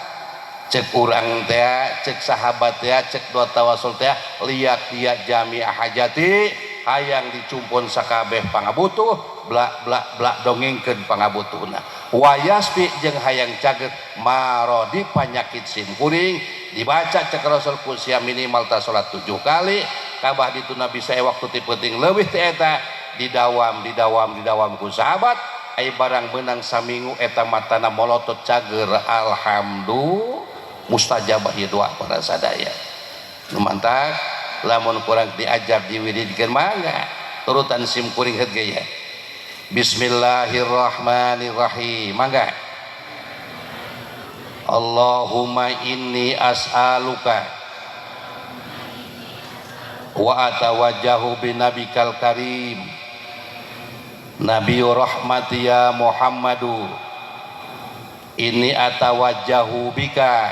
Cek urang teh, cek sahabat teh, cek doa tawasul teh, liak dia jami hajati, hayang dicumpun sakabeh pangabutuh, blak blak blak dongengkeun pangabutuhna, wayasfi jeung hayang cager marodi panyakit sim kuring. Dibaca cek Rasul ku sia minimal ta salat 7 kali, kabah dituna bisa waktu ti penting leuwih ti eta. Didawam, didawam, didawam ku sahabat, ai barang menang saminggu eta matana molotot cager. Alhamdulillah, mustajabah ieu doa para sadaya. Nu mantak lamun kurang diajar diwiridkeun, mangga turutan sim kuring heut ge ya. Bismillahirrahmanirrahim. Mangga. Allahumma inni as'aluka wa atawajjahu binabikal karim nabiyyu rahmati ya Muhammadu inni atawajjahu bika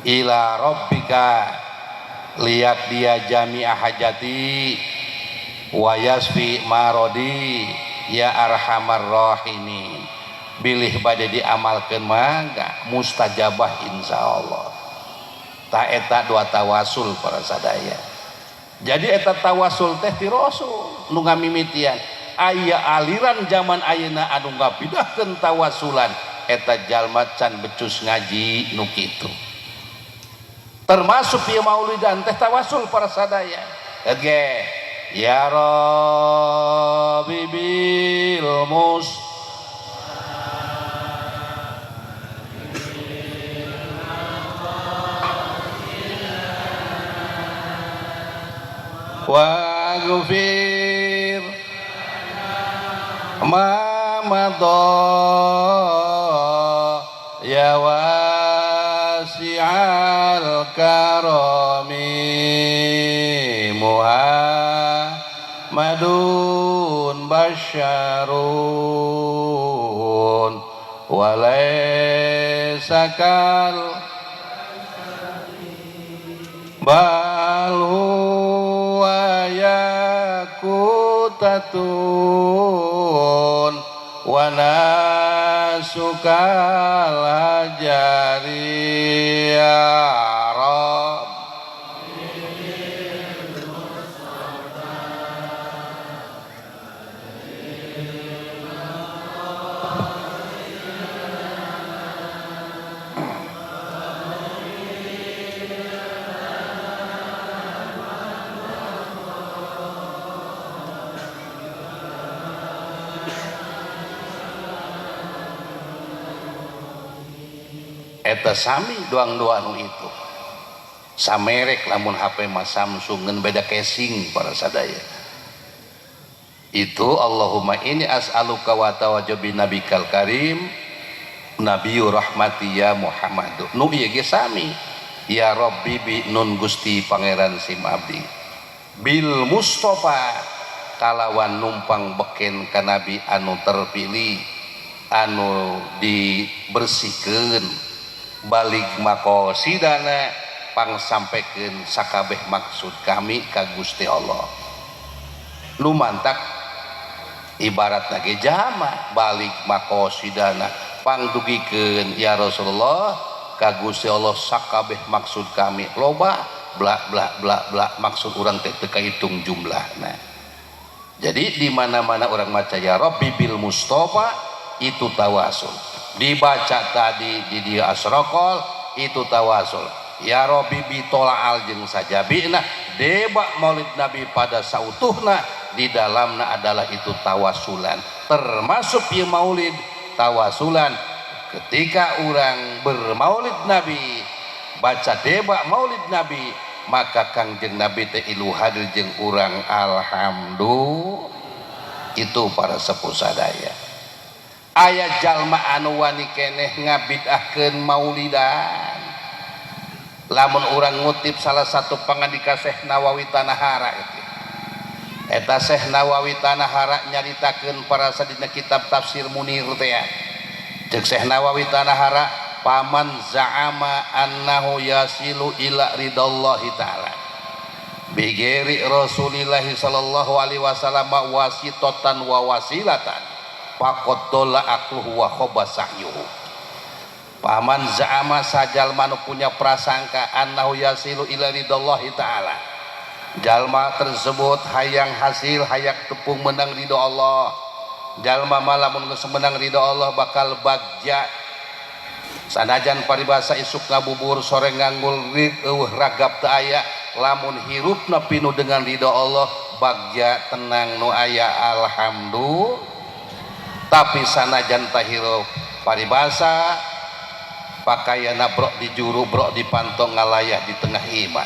ila rabbika liyak dia jami'a hajati wa yasfi marodi ya arhamar rahimin. Bilih bade diamalkeun mangga mustajabah insyaallah. Ta eta dua tawasul para sadaya. Jadi eta tawasul teh ti Rasul nu ngamimitian. Aya aliran zaman ayeuna anu ngabidahkeun tawasulan eta jalma can becus ngaji nu kitu. Termasuk ieu maulidan teh tawasul para sadaya. Ge ya Rabbi bil mus waghfir ma madha ya wasi'al karami Muhammadun basyarun walaysa kal bal huwa yakutatun wa nasukal hajari ya Rabb. Eta sami doang-doa nu itu samerek lamun HP mah Samsung ngan beda casing para sadaya. Itu Allahumma ini as'aluka wa tawajjuh bi nabikal karim nabiyyu rahmati ya Muhammad. Nu ieu ge sami ya Rabbi bi nun Gusti Pangeran sim abdi bil Mustafa kalawan numpang beken ka nabi anu terpilih anu dibersihkeun balik makosidana pang sampaikan sakabeh maksud kami ka Gusti Allah. Nu mantak ibarat ge jama balik makosidana pang dugikeun ya Rasulullah ka Gusti Allah sakabeh maksud kami loba bla bla bla bla maksud urang teh teu kahitung jumlahna. Jadi di mana-mana orang maca ya Rabbi bil Mustafa itu tawasul. Dibaca tadi di dia asrokol itu tawasul. Ya Rabbi bi tola'al jeung sajabina debak maulid Nabi pada sautuhna di dalamna adalah itu tawasulan. Termasuk ieu maulid tawasulan ketika orang bermaulid Nabi baca debak maulid Nabi maka Kangjeng Nabi teh ilu hadir jeung urang alhamdulillah. Itu para sepuh sadaya. Aya jalma anu wani keneh ngabidahkeun maulidan. Lamun urang ngutip salah satu pangandika Syekh Nawawi Tanahara itu. Eta Syekh Nawawi Tanahara nyaritakeun para sadina kitab tafsir Munir teh. Ceuk Syekh Nawawi Tanahara paman za'ama annahu yasilu ila ridallahi ta'ala bigeri Rasulillah sallallahu alaihi wasallam wasitatan wa wasilatan faqad dola akluhu wa khaba sa'yuhu. Paman za'ama sajalma nu punya prasangka annahu yasilu ila ridallahi ta'ala, jalma tersebut hayang hasil hayang tepung menang ridho Allah. Jalma malamun geus menang ridho Allah bakal bagja. Sanajan paribasa isuk ngabubur sore nganggul eueuh ragap teu aya, lamun hirupna pinuh dengan ridho Allah bagja tenang nu aya alhamdulillah. Tapi sanajan tahirup paribasa pakaianna brok di juru brok di pantong ngalayah di tengah imah,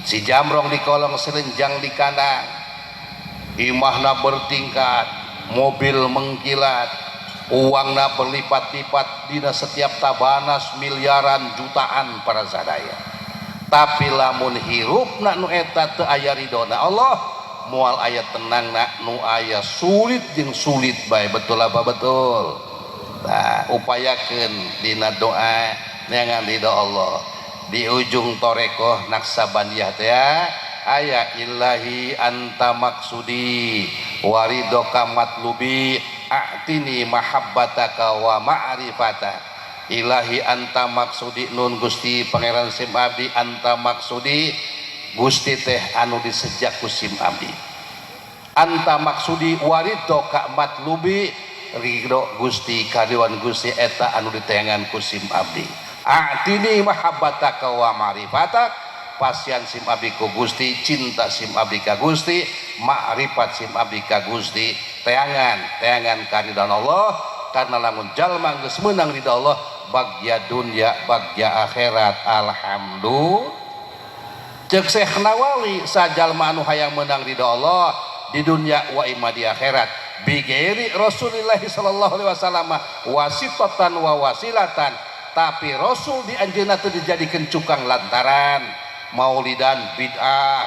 si jamrong di kolong selenjang di kandang, imahna bertingkat. mobil mengkilat, uangna berlipat-lipat dina setiap tabanas miliaran jutaan para sadaya. Tapi lamun hirupna nu eta teu aya ridona Allah, moal aya tenangna, nu aya sulit jeung sulit bae. Betul apa betul? Nah, upayakeun dina doa neangan ridho Allah. Di ujung torekoh Naksabandiyah teh aya ilahi anta maksudi waridoka matlubi a'tini mahabbataka wa ma'rifata. Ilahi anta maksudi, nun Gusti Pangeran sim abdi, anta maksudi Gusti teh anu disejak ku sim abdi. Anta maksudi waridoka matlubi, ridho Gusti kariwan Gusti eta anu diteangan ku sim abdi. A'tini mahabbataka wa ma'rifatak, pasian sim abdi ku Gusti, cinta sim abdi ka Gusti, ma'rifat sim abdi ka Gusti, teangan teangan karidhan Allah. Karena lamun jalma geus meunang ridha Allah, bagya dunya bagya akhirat. Alhamdulillah. Ceuk Syekh Nawawi, sajalma anu hayang meunang ridha Allah di dunya wa imma di akhirat, bighairi Rasulillah sallallahu alaihi wasallam wasitatan wa wasilatan. Tapi Rasul di anjeunna teu dijadikeun cukang lantaran maulidan bid'ah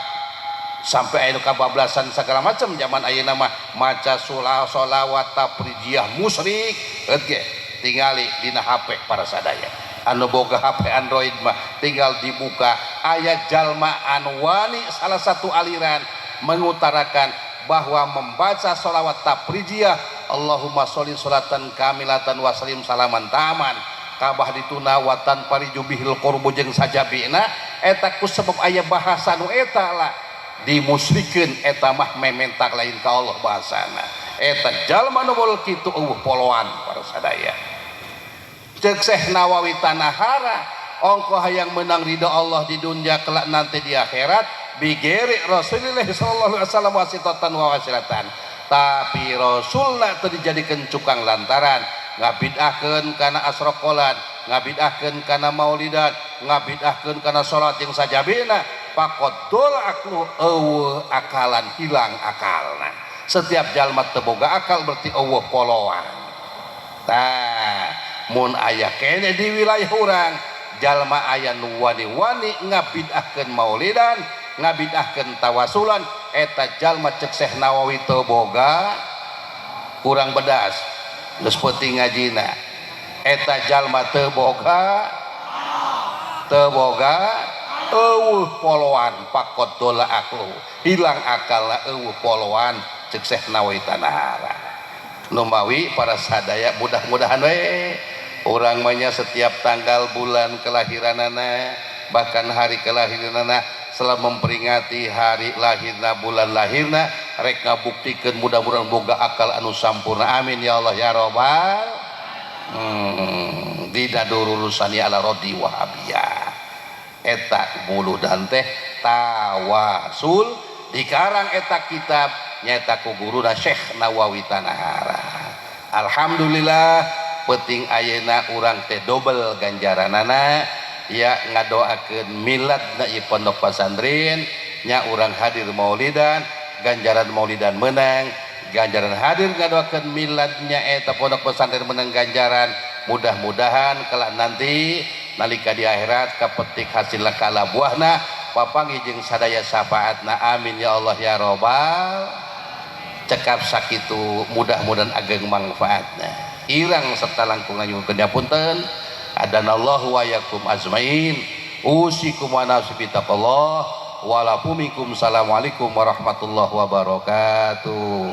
sampai aya nu kabablasan segala macam. Zaman ayeuna mah maca sholawat tafrijiyah musyrik ge tingali dina HP para sadaya. Anu boga HP Android mah tinggal dibuka, aya jalma anu wani salah satu aliran mengutarakan bahwa membaca sholawat tafrijiyah Allahumma sholli sholatan kamilatan wa sallim salaman taman kabah dituna watan pariju bihil qurbu jeung sajabina, eta ku sebab aya bahasa nu eta lah dimusyrikeun. Eta mah mementak lain ka Allah bahasana. Eta jalma nu bol kitu eueuh poloan para sadaya. Ceuk Syekh Nawawi Tanahara, ongko hayang menang ridho Allah di dunia kelak nanti di akhirat, bigeri Rasulullah sallallahu alaihi wasallam wasitatan wa wasilatan. Tapi Rasulna teu dijadikeun cukang lantaran ngabid'ahkeun kana asrokolan, ngabid'ahkeun kana maulidan, ngabid'ahkeun kana salat jeung sajabina, faqad aklu eueuh akalan, hilang akalna. Setiap jalma teu boga akal berarti eueuh poloan. Tah, mun aya kene di wilayah urang jalma aya nu wani-wani ngabid'ahkeun maulidan, ngabid'ahkeun tawasulan, eta jalma ceuk Syekh Nawawi teu boga, kurang bedas geus peuting ngajina. Eta jalma teu boga, teu boga eueuh poloan, faqad dola aklu, hilang akalna, eueuh poloan ceuk Syekh Nawawi Tanahara. Numawi para sadaya, mudah-mudahan we urang mah nya setiap tanggal bulan kelahiranana, bahkan hari kelahiranana, selalu memperingati hari lahirna, bulan lahirna, rek ngabuktikeun mudah-mudahan boga akal anu sampurna. Amin ya Allah ya robbal. Dina dururusani ala rodi wahabiyah eta muludan teh tawasul dikarang eta kitab nyaeta ku guruna Syekh Nawawi Tanahara. Alhamdulillah, penting ayeuna urang teh dobel ganjaranana ya, ngadoakeun miladna ieu pondok pesantren nya, urang hadir maulidan, ganjaran maulidan menang, ganjaran hadir ngadoakeun miladnya eta pondok pesantren menang ganjaran. Mudah-mudahan kelak nanti nalika di akhirat kapetik hasil kala buahna, papanggih jeung sadaya syafaatna. Amin ya Allah ya robbal. Cekap sakitu, mudah-mudahan ageng manfaatna, irang serta langkung nganyuhunkeun punten. Adanallahu wa yakum azmain, usikum wa nafsi bitaqallah walafumikum. Assalamualaikum warahmatullahi wabarakatuh.